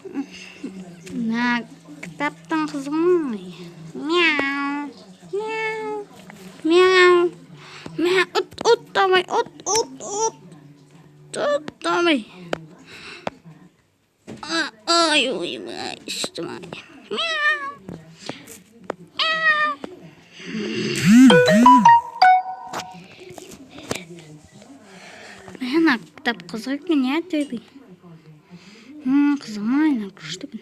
Мына кітаптың қызығын ай. Мяу, мяу, мяу, мяу, ұт, ұт, давай, ұт, ұт, ұт, ұт, давай. Ай, ойбай, іштім ай. Мяу, мяу. Мына кітап қызық екен, иә, төбе. Қызық ма, мына күшті екен.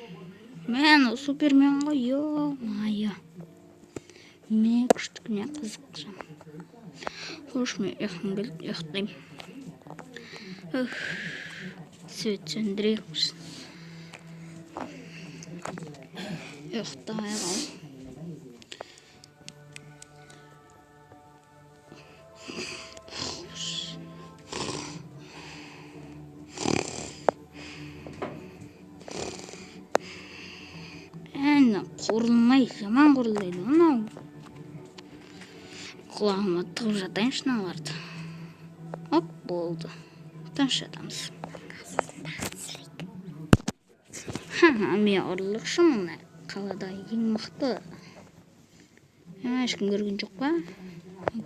Мә, анау Супермен ғой, ё-моё. Мә, күшті екен, иә, қызық жаман. Хош, мен ұйқым келді, ұйықтаймын. Уф, свет сөндірейік. Ұйықтайық ау. Әні, қорылмай, жаман қорылдайды мынау. Құлағыма тығып жатайыншы мыналарды. Оп, болды. Тыныш жатамыз. Ха-ха, мен ұрлықшымын мына қалада ең мықты. Ешкім көрген жоқ па?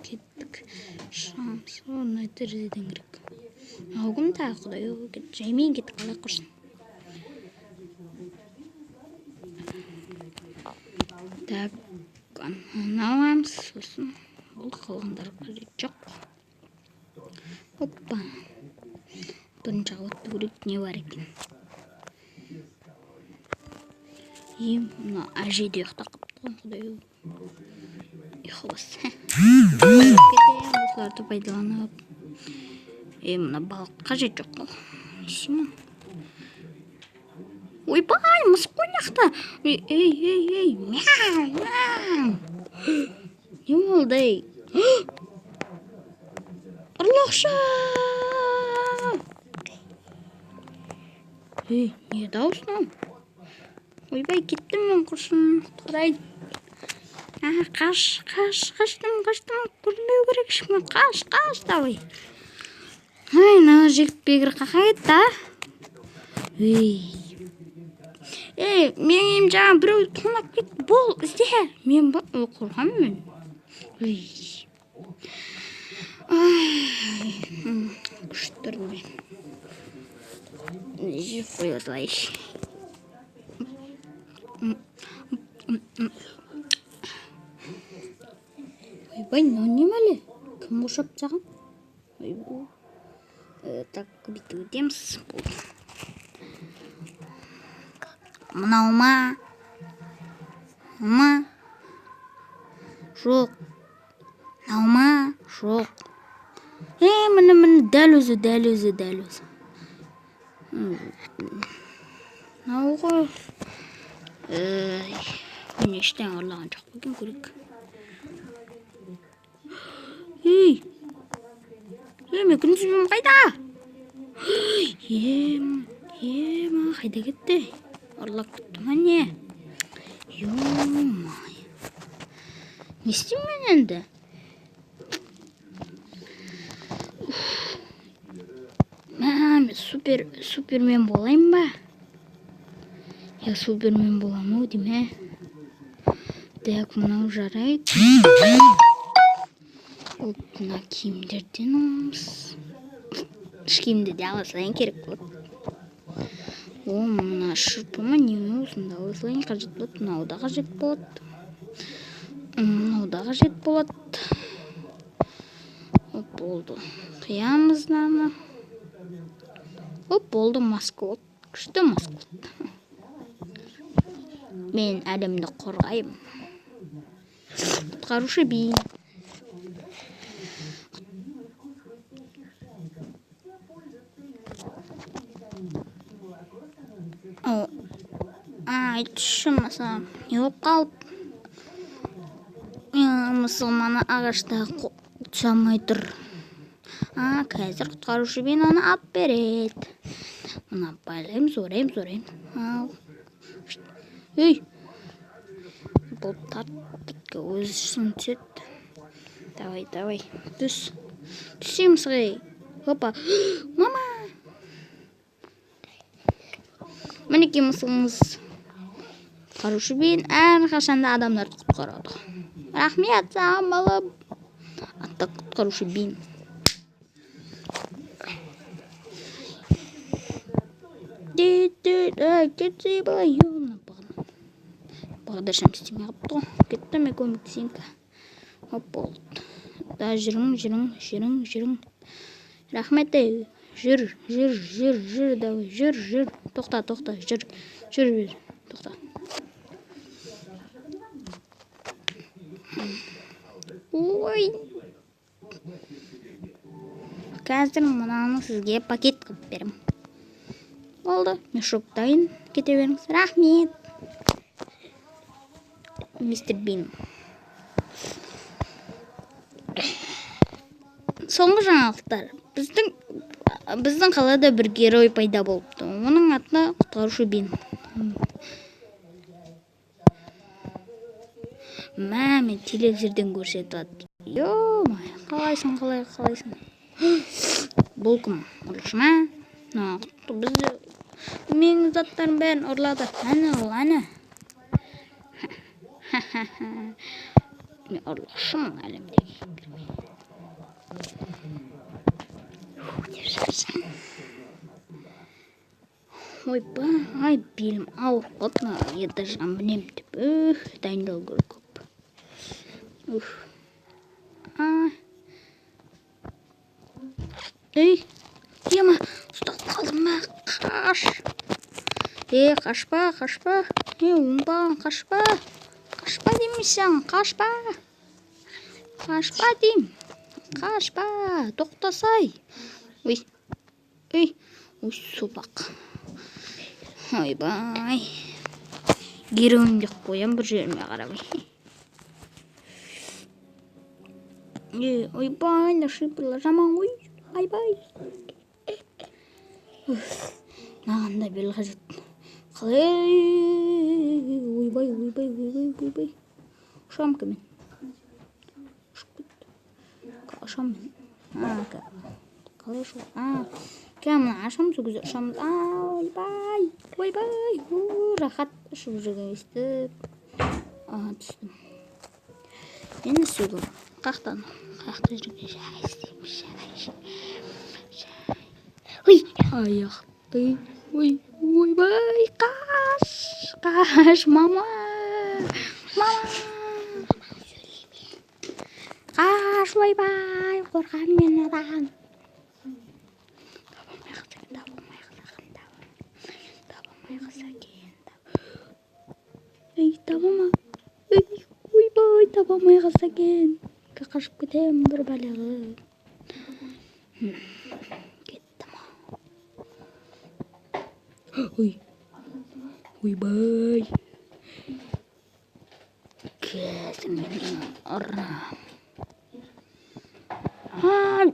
Кеттік. Шығамыз. Мына терезеден кірейік. Ау, кім тағы, құдай ау, кет, жаймен кеттік, қалай құрсын. Так, ананы аламыз, сосын бұл қалғандар қажет жоқ. Опа. Бірінші қабатты көрейік, не бар екен. Е, мына әже де ұйықтап қалыпты ғой, құдай ау. Ұйқы бас. Кетемін, осыларды пайдаланып. Е, мына балық қажет жоқ қой. Не істеймін? Ойбай, мысық қой мына жақта. Ей, ей, ей, ей, мяу, мяу. Не болды, ей? Ұрлықшы! Ей, не дауыс мынау? Ойбай, кеттім мен құрсын, құтқарайын. А, қаш, қаш, қаштым, қаштым, көрінбеу керек ешкімге. Қаш, қаш, давай. Ай, мына жігіт бегір қақа кетті, а? Ей. Ей, менің үйім жаңа біреу тонап кетті. Бол, ізде. Мен ба, ой, қорқамын мен. Ей. Ай, күшті тұрдым мен. Жеп қоя салайыншы. Ойбай, мынау не мәле? Кім қоршап тастаған? Ойбу. Так, бүйтіп өтеміз. Болды. Мынау ма? Ма? Жоқ. Мынау ма? Жоқ. Е, міне, міне, дәл өзі, дәл өзі, дәл өзі. Мынау ғой. Эй, мен ештеңе ұрлаған жоқ па екен, көрейік. Ей! Ей, мен күнтізбем қайда? Ем, ем, қайда кетті? Ұрлап кетті ма не? Ё-моё. Не істеймін мен енді? Мә, мен супермен болайын ба? Я супермен боламын ау деймін, ә? Так, мынау жарайды. Оп, мына киімдерден аламыз. Іш киімді де ала салайын, керек болады. О, мына шырпы ма, не ме, осыны да ала салайын, қажет болады. Мынау да қажет болады. Мынау да қажет болады. Оп, болды. Қиямыз мынаны. Оп, болды, маска болды. Күшті маска болды. Мен әлемді қорғаймын. Құтқарушы би. О, айтшы, мысалы, не болып қалып? Мысығым ана ағашта түсе алмай тұр. А, қазір құтқарушы би оны алып береді. Мына байлаймыз, ораймыз, ораймыз. Ал. Ей! Бұл тартып өзі шын түседі. Давай, давай. Түс. Түсеміз ғой. Опа. Мама! Мінекей мысығыңыз. Құтқарушы Бин әрқашанда адамдарды құтқарады. Рахмет саған, балам. Атты құтқарушы Бин. Кетсе былай, бағдаршам істемей қалыпты ғой. Кетті, мен көмектесейін. Хоп, болды. Да, жүрің, жүрің, жүрің, жүрің. Рахмет, ей. Жүр, жүр, жүр, жүр, давай, жүр, жүр. Тоқта, тоқта, жүр, жүр, жүр, тоқта. Ой. Қазір мынаны сізге пакет қылып беремін. Болды, мешок дайын. Кете беріңіз. Рахмет. Мистер Бин. Соңғы жаңалықтар. Біздің қалада бір герой пайда болыпты. Оның аты құтқарушы Бин. Мә, мен телевизорден көрсетіп жатыр. Ё-моё, қалайсың, қалай, қалайсың? Бұл кім? Ұрлықшы ма? Бізді менің заттарым бәрін ұрлады. Әне ол, әне. Мен ұрлықшымын әлемдегі. Ойбай, ай, белім ауырып қалды. Мына этажға мінемін деп. Ух, дайындалу керек көп. Ух. А. Ей, ема, ұсталып қалдым ба? Қаш. Е, қашпа, қашпа. Е, оңбаған, қашпа. Қашпа деймін саған, қашпа. Қашпа деймін. Қашпа, тоқтасай. Ой, ой, ой, сопақ. Ойбай. Героин деп қоям бір жеріме қарамай. Е, ойбай, мына шипрлар жаман ғой. Айбай. Мынаған да бел қажет. Қалай? Ойбай, ойбай, ойбай, ойбай. Ұшамын мен. Ұшып кетті. Ұшамын мен. Қалай ұшу? Кәм мына ашамыз, сол кезде ұшамыз. Ойбай, ойбай. Рахат ұшып жүрген өстіп. Түстім. Мен не істеуге болады? Қаяқтан? Қаяқта жүрген? Жай істеймін, жай, жай. Ой, аяқ. Ой, ой, ойбай, қаш, қаш, мама, мама. Қаш, ойбай, қорқамын мен одан. Таба алмай қалса екен, таба алмай қалса екен, таба алмай қалса екен. Ей, таба ма? Ей, ойбай, таба алмай қалса екен. Қашып кетемін бір бәле қылып. Кеттім. Ой, ойбай. Қазір мен ұрам. Ай,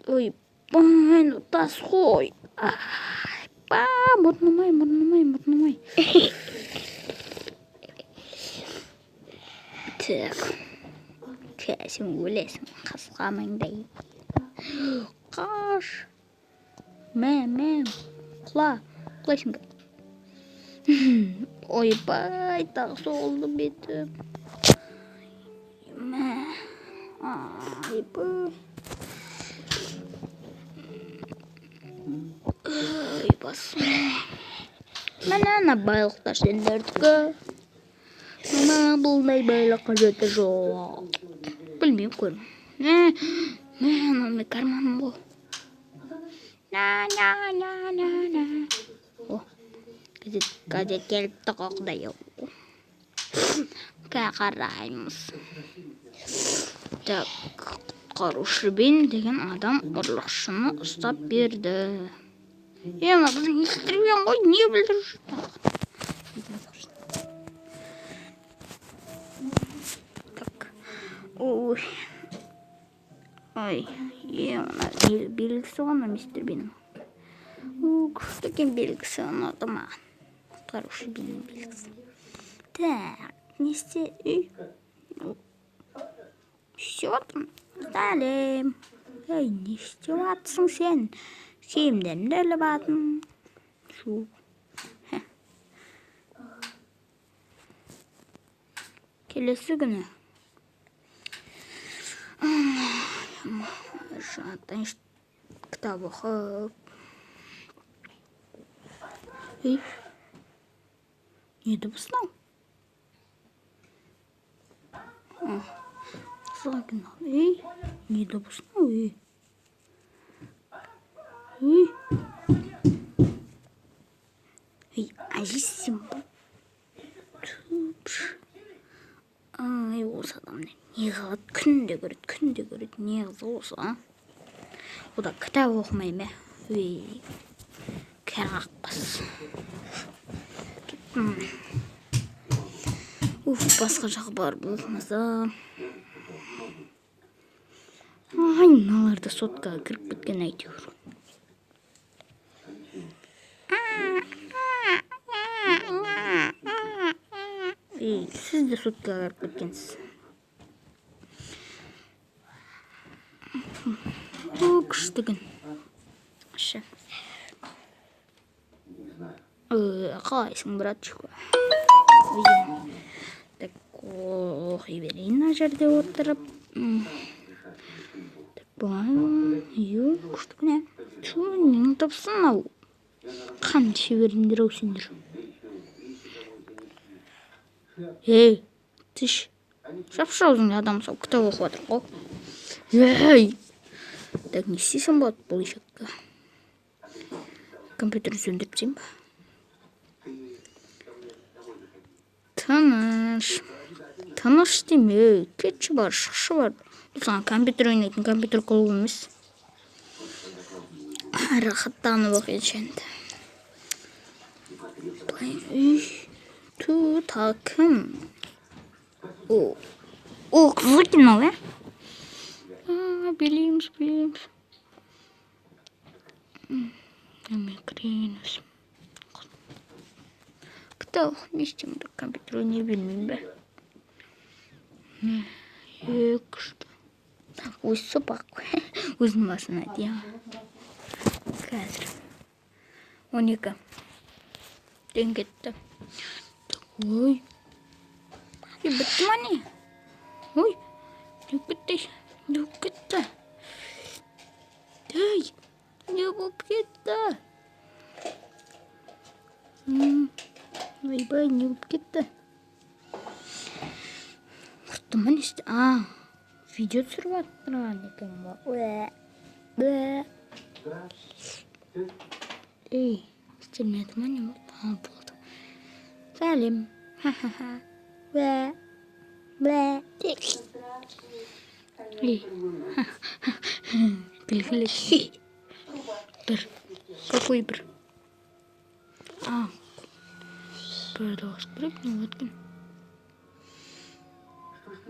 ойбай, мынау тас қой. Айба, мұрным ай, мұрным ай, мұрным ай. Так. Сен өлесің, қасқа маңдай. Қаш. Мә, мә, құла, құлайсың ба? Ойбай, тағы соғылды бетім. Мә, айбай. Ой, басым. Міне ана байлықтар сендердікі. Мына бұндай байлық қажеті жоқ. Білмеймін, көрмін. Мә, мә, анау менің карманым ғой. На, на, на, на, на. О, газет келіпті ғой, құдай ау. Қараймыз. Так, құтқарушы Бин деген адам ұрлықшыны ұстап берді. Е, мына біздің мистер Бин ғой, не білдіріп жүр? Так. Ой. Ой, е, мына белгісі ғой мына мистер Биннің. О, күшті екен белгісі, ұнады маған. Құтқарушы Биннің белгісі. Так, не істе? Ей. Не істеп жатырмын? Сәлем. Ей, не істеп жатсың сен? Киімдерімді іліп алдым. Шу. Келесі күні. Жаңадан кітап оқып. Ей, не дыбыс мынау? Қызық екен. Ей, не дыбыс мынау? Ей. Ей. Ей, әжесі. Ай, осы адамдар не қылады? Күнде көреді, күнде көреді. Не қызық осы, а? О да кітап оқымай ма? Ей, кәрі қақпас. Кеттім. Уф, басқа жаққа барып оқымаса. Ай, мыналар да соткаға кіріп кеткен әйтеуір. Ей, сіз де соткаға кіріп кеткенсіз. О, күшті күн. Шы. Қалайсың, братчик? Так, оқи берейін мына жерде отырып. Так, былай. Ё, күшті күн, ә. Ту, нені тапсың мынау? Қанша шеберіңдер ау сендер. Ей, тіш. Жапшы аузыңды, адам сау кітап оқып жатыр ғой. Ей! Так, не істесем болады бұл ешекке? Компьютерді сөндіріп тастайын ба? Тыныш. Тыныш деме, кетші бар, шықшы бар. Бұл саған компьютер ойнайтын компьютер клубы емес. Рахаттанып оқиыншы енді. Былай, үй, ту, тағы кім? О, о, қызық екен мынау, ә? Билейміз, билейміз. Мен кірейін өзім. Кітап оқып не істеймін, компьютер ойнай бермеймін бе? Е, күшті. Ой, сопақ. Өзінің басына тиемін. Қазір. 12. Ден кетті. Ой. Е, бітті ма не? Ой, не болып кетті? Не болып кетті? Ей, не болып кетті? Ойбай, не болып кетті? Құртты ма не істе? А, видео түсіріп жатырған екен ғой. Уә, уә. Ей, істелмеді ма не болды? А, болды. Сәлем. Ха-ха-ха. Уә, уә. Ей. Күлкілі. Бір. Какой бір? А, бірді қосып керек, не болады екен?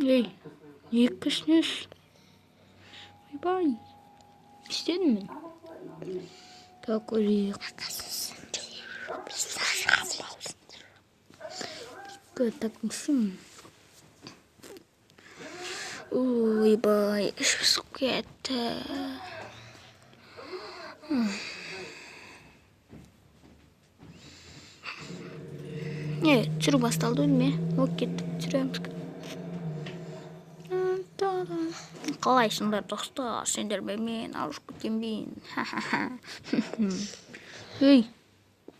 Ей, екі снес. Ойбай, не істедім мен? Так, көрейік. Так, не істеймін? Ойбай, іш пысып кетті. Не, түсіру басталды ме? О, кеттік, түсіреміз. Қалайсыңдар, достар? Сендермен мен ауысып кеткен. Ей,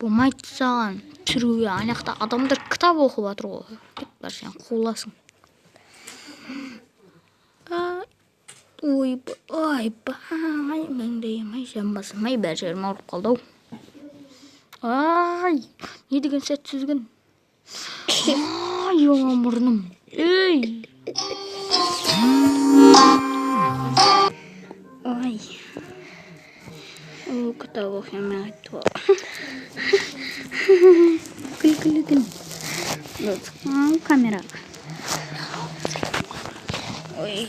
болмайды саған түсіруге. Ана жақта адамдар кітап оқып жатыр ғой. Кет бар, сен қуыласың. Ойбай, маңдайым ай, жамбасым ай, бәр жерім ауырып қалды ау. Ай, не деген сәтсіз күн. Ай, мұрным. Ей. Ой. О, кітап оқимын айтты ғой. Күлкілі күн. Камераға. Ой.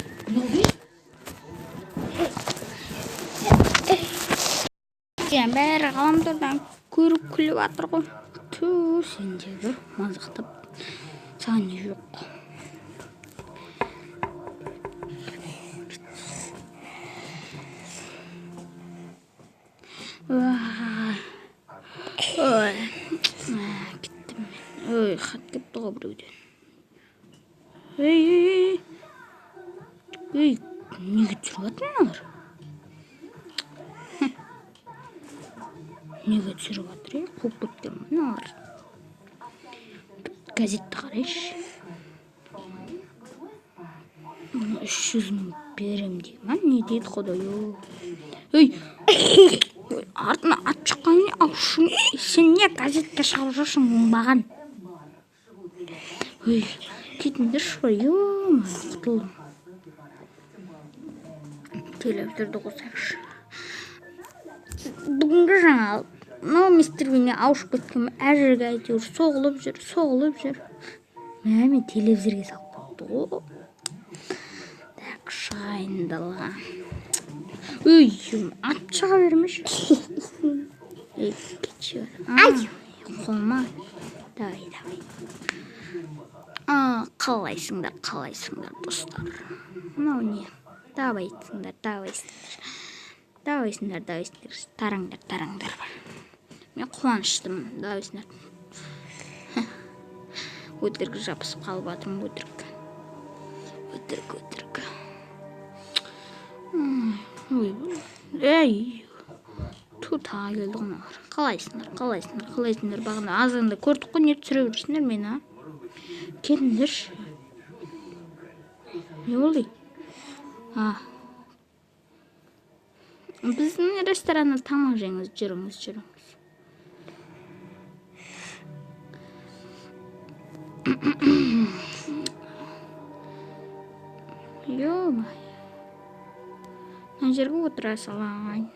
Бәрі ғаламтордан көріп күліп жатыр ғой. Ту, сен де бір мазақтап. Саған не жоқ. Ой, кеттім мен. Ой, хат келіпті ғой біреуден. Ей, ей, ей, неге түсіріп жатыр мыналар? Неге түсіріп жатыр, ей? Қуып кеткен мыналар. Газетті қарайыншы. 300 мың берем дей ма, не дейді, құдай ау. Ей, артына ат шыққан не? Ау, сен не газетке шығып жүрсің, оңбаған? Ей, кетіңдерші, ё-моё, құтылдым. Телевизорды қосайықшы. Бүгінгі жаңалық: мынау мистер Бинге ауышып кеткен, әр жерге әйтеуір соғылып жүр, соғылып жүр. Мә, мен телевизорге салып қойыпты ғой. Так, шығайын далаға. Ой, ат шыға бермеші. Ей, кетші. Ай, қолыма. Давай, давай. Қалайсыңдар, қалайсыңдар, достар? Мынау не? Давайсыңдар, давайсыңдар, давайсыңдар, давайсыңдар, тараңдар, тараңдар. Мен қуаныштымын. Давайсыңдар. Өтірік жабысып қалып жатырмын, өтірік, өтірік, өтірік. Ой, ей, ту, тағы келді ғой мыналар. Қалайсыңдар, қалайсыңдар, қалайсыңдар? Бағана азанда көрдік қой, не түсіре жүрсіңдер мені, а? Кетіңдерші. Не болды? А, біздің ресторанда тамақ жеңіз, жүріңіз, жүріңіз. Ё-моё, мына жерге отыра салайын.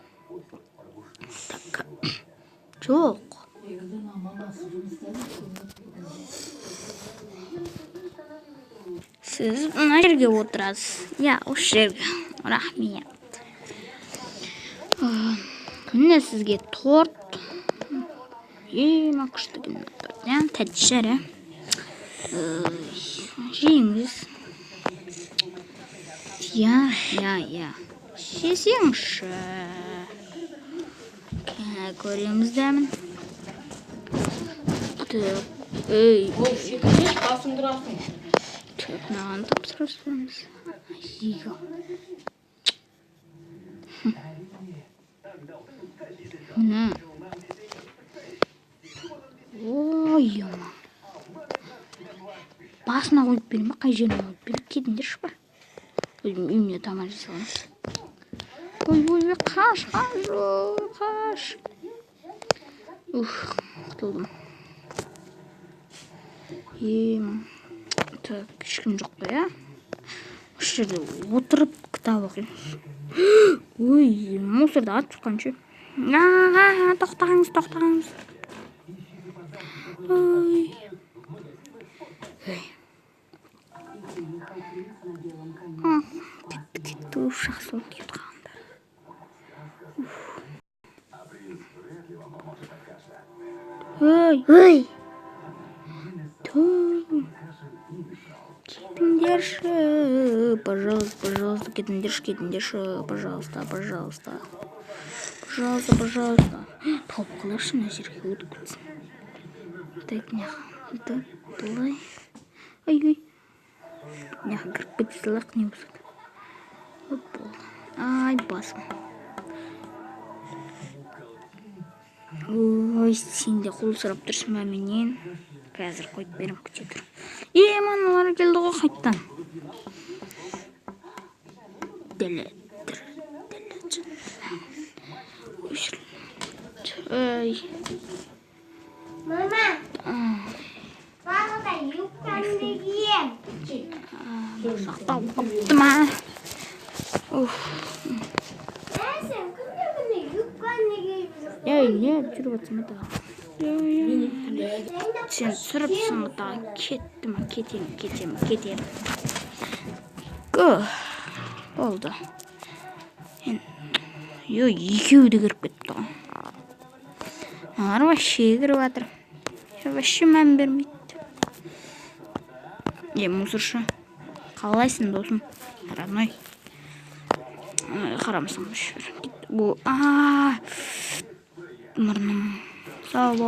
Так, жоқ. Сіз мына жерге отырасыз, иә, осы жерге. Рахмет. Міне сізге торт. Ең күшті екен торт, иә, тәтті шығар, иә. Жеңіз, иә, иә, иә, жесеңші, көреміз дәмін. Так, ей. Ол секірмеш, басындырасың. Так, мынаған тапсырыс береміз. Міне. Ой, ема. Басына қойып берейін ба, қай жеріне қойып берейін? Кетіңдерші бар. Өзім үйімде тамақ жей саламын. Ой, ой, ой, қаш, қаш, ой, қаш. Ух, құтылдым. Ема. Так, ешкім жоқ қой, иә? Осы жерде отырып кітап оқимын. Ой, мусорды атып шыққан ше. Тоқтаңыз, тоқтаңыз. Ой. Ой. Кетті, кетті, уф, жақсы болды кетіп қалғандар. Ой. Ой. Ту. Кетіңдерші, пожалуйста, пожалуйста, кетіңдерші, кетіңдерші, пожалуйста, пожалуйста. Пожалуйста, пожалуйста. Тауып қалайықшы, мына жерге өтіп кетсін. Так, мына так, былай. Ой, ой. Мына кіріп кете салайық, не болса да. Оп, болды. Ай, басым. Ой, сен де қол сұрап тұрсың ба менен? Қазір қойып беремін, күте тұр. Е, мыналар келді ғой қайттан. Ділі, ділі, ділі. Ой. Мама. Бағана юбкамды кием. Сақтап қопты ма? Уф. Сен күнде күнде юбканы киіп жүрсің. Ей, не жүріп жатсың ба тағы? Сен түсіріпсің ғой тағы. Кетті ма? Кетемін, кетемін, кетемін. Гү. Болды. Ё, екеуі де кіріп кетті ғой. Мыналар вообще кіріп жатыр. Вообще мән бермейді. Е, мусоршы. Қалайсың, досым? Родной. Қарамасаң, а, мұрным. Сау бол.